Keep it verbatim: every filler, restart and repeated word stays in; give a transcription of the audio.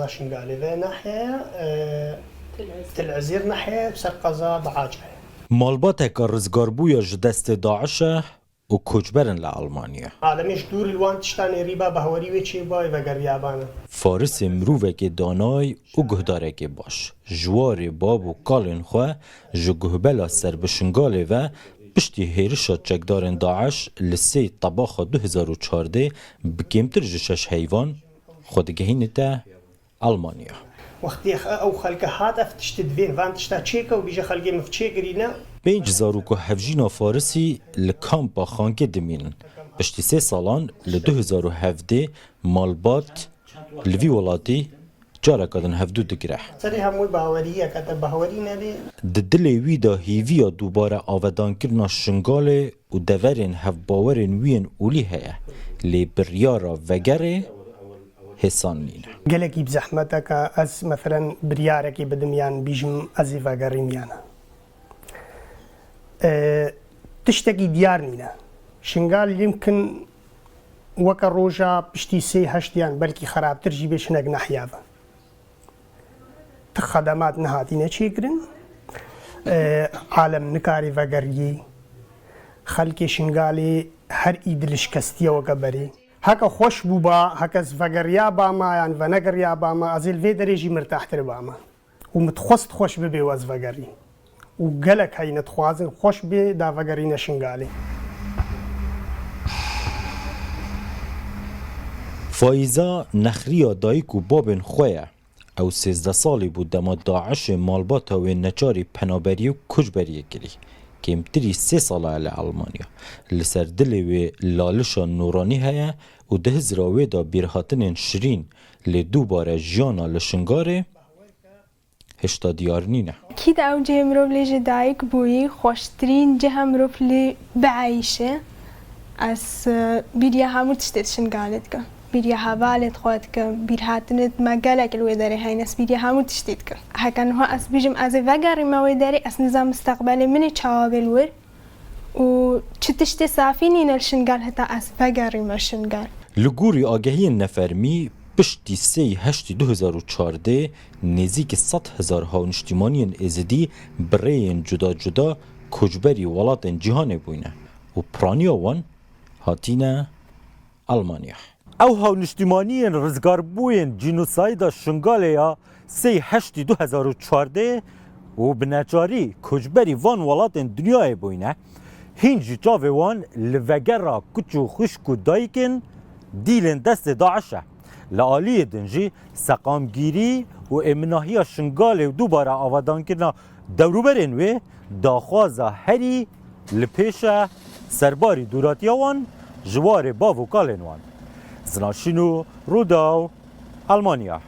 Şingalê ve nahye, e, Til Ezîr nahye, ser qeza Biace. Malbateka rizgarbûya ji destê DAIŞ e û koçber in li Almanya. Alemê ji dûr li wan tiştan ê rîba bahwerî wê çêbû, ê vegeriyabana. Farisê mirovekê danay û guhdarekê baş. Ji warê bab û kalên xwe ji guhbela ser bi Şingalê ve piştî hêrişa çekdarên DAIŞ li sê Tebaxa du hezar û çardeh bi kêmtir ji şeş heyvan xwe digihînite Almanya. Wextê xe-, ew xelke hat ev tiştê divên van tişta çêke û bîje xelkê min çêkirîne. Pênc zarok û hevjîna Farisî li kampa Xankê dimînin. Piştî sê salan li du hezar û hevdeh malbat li vî welatî careke din hevdû digire. Serê hemû baweriyeke te bawerî nebê. Di dilê wî de hêviya dubare avedankirina Şingalê û deverên hevbawerên wî yên olî heye, lê biryara vegerê hêsan nîne. Gelekî bi zehmeteke ez, meselen, biryarekê bidim yan bîjim ez ê vegerîm yan. E, tiştekî diyar nîne. Şingal yimkin weke roja piştî sê heşt yan belkî xerabtir jî bê şinek nehiya ve. Ti xedemat nehatîne çêkirin. E, alem nikarî vegeriyê. Xelkê Şingalê her î dilişkestiye weke berê. Heke xweş bûba, heke ez vegeriya bama yan venegeriya bama, ez ê li vê derê jî mirtahtir bama. Û min dixwest xweş bibê û ez vegerî. Û gelek heyne dixwazin xweş bê da vegerîne Şingalê. Faiza nexriya dayik û babên xwe ye. Ew sêzdeh salî bû dema DAIŞê malbata wê neçarî penaberiyê û koçberiyê kirî. Kêmtirî sê sala ye li Almanya. Li ser dilê wê lalişa noranî heye û di hizra wê de bîrhatinên şirîn lê dubare jiyana li Şingalê hêşta diyar nîne. Kî de ew cihê mirov lê ji dayik bûyî, xweştirîn cih e mirov lê bieyşe. Ez, e, bîriya hemû tiştê di Şingalê dikim. Bîriya hevalê xwe dikim. Bîrhatinê me gelek li wê derê heyne. Ez bîriya hemû tiştê dikim. Heke niha ez bîjim ez ê vegerîme wê derê, ez nizam misteqbelê min ê çawa bê li wir. Û çi tiştê safî nîne li Şingal heta ez vegerîme Şingal. Li gorî agehiyên nefermî, piştî sê heştê du hezar û çardeh nêzîkî sed hezar hawniştîmaniyên Êzidî bi rêyên cuda cuda koçberî welatên cîhanê bûyne û piraniya wan hatîne Almanya. Ew hawniştîmaniyên rizgarbûyên cînosayda Şingalê ya sê heştê du hezar û çardeh û bi neçarî koçberî van welatên dinyayê bûyne, hîn jî çavê wan li vegera kuç û xwişk û dayikên dîlên destê DAIŞ e. Li aliyê din jî seqamgîrî û êminahiya Şingalê û dubare avadankirina dewrûberên wê daxwaza herî li pêş e serbarî dûratiya wan ji warê bav û kalên wan. Zinaşîn û Rûdaw, Almanya.